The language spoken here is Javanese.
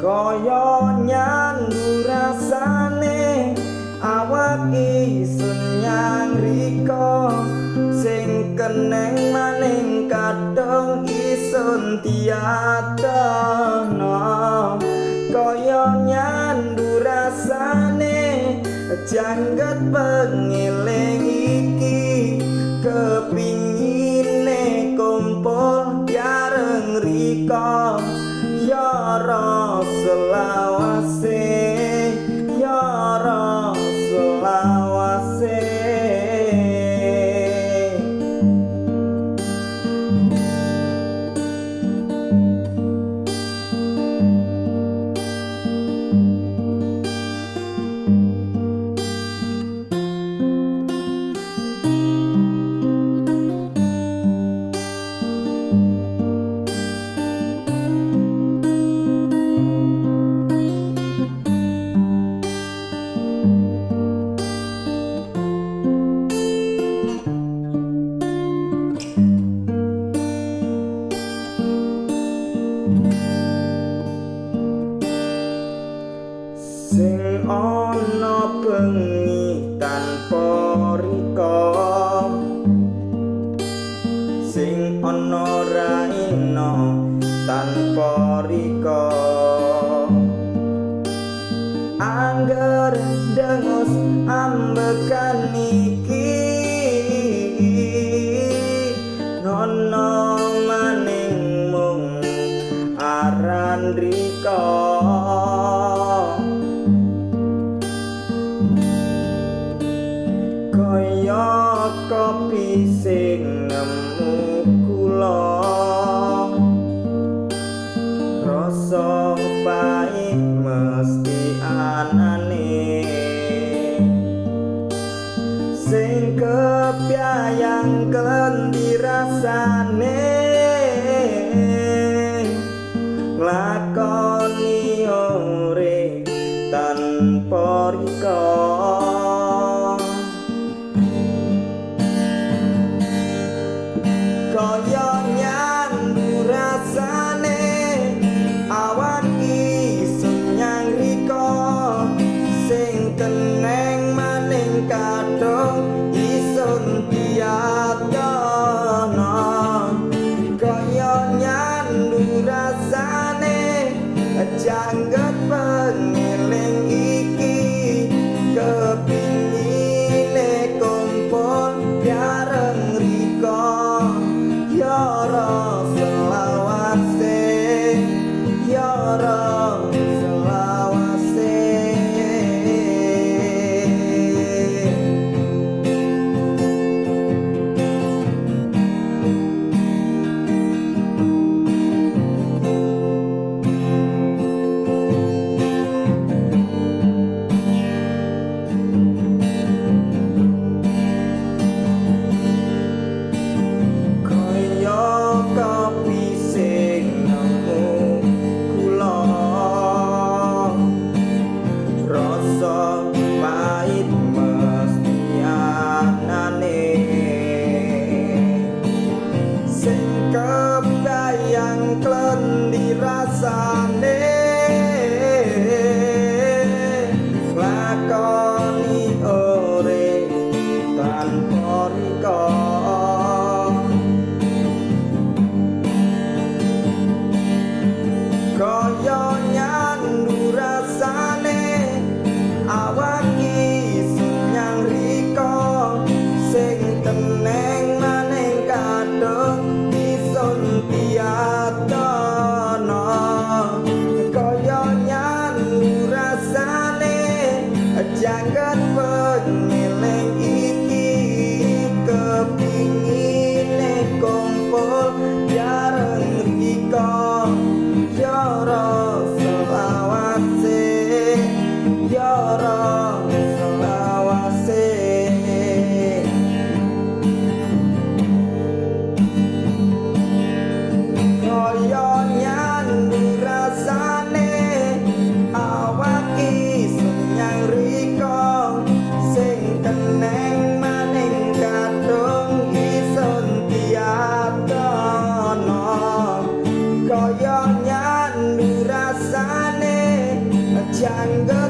Kaya nyandu rasane awak isun nyang rika, sing keneng maning kadung isun tiatana. Kaya nyandu rasane jangget pengiling iki, kepingine kumpul bareng rika. Ya selawase, ya selawase. Sing ana bengi tanpa rika, sing ana raina tanpa rika. Angger dengus ambekan iki, nono maning mung aran rika. Kaya kopi sing nemu kula, rasa pahit mesti anane. Sing kepiayang kendi rasane, nglakoni ore tanpa rika. Kaya nyandu rasane awak isun nyang rika, sing teneng maning kadung isun tiatana. Kaya nyandu rasane jangget pengiling iki, kepingine kumpul bareng rika. Ya selawase, ya selawase. Kaya kopi sing nemu kula, rasa pahit mesti anane. Sing kebayang klendi rasane, lakoni ore tanpa rika. Kaya nyandu rasane awak isun nyang rika, sing teneng maning kadung isun tiatana. Kaya nyandu rasane jangget pengiling iki, kepingine kumpul bareng rika. Ya selawase, ya selawase. Kaya nyandu rasane awak isun nyang rika, sing teneng maning kadung isun tiatana. Kanggo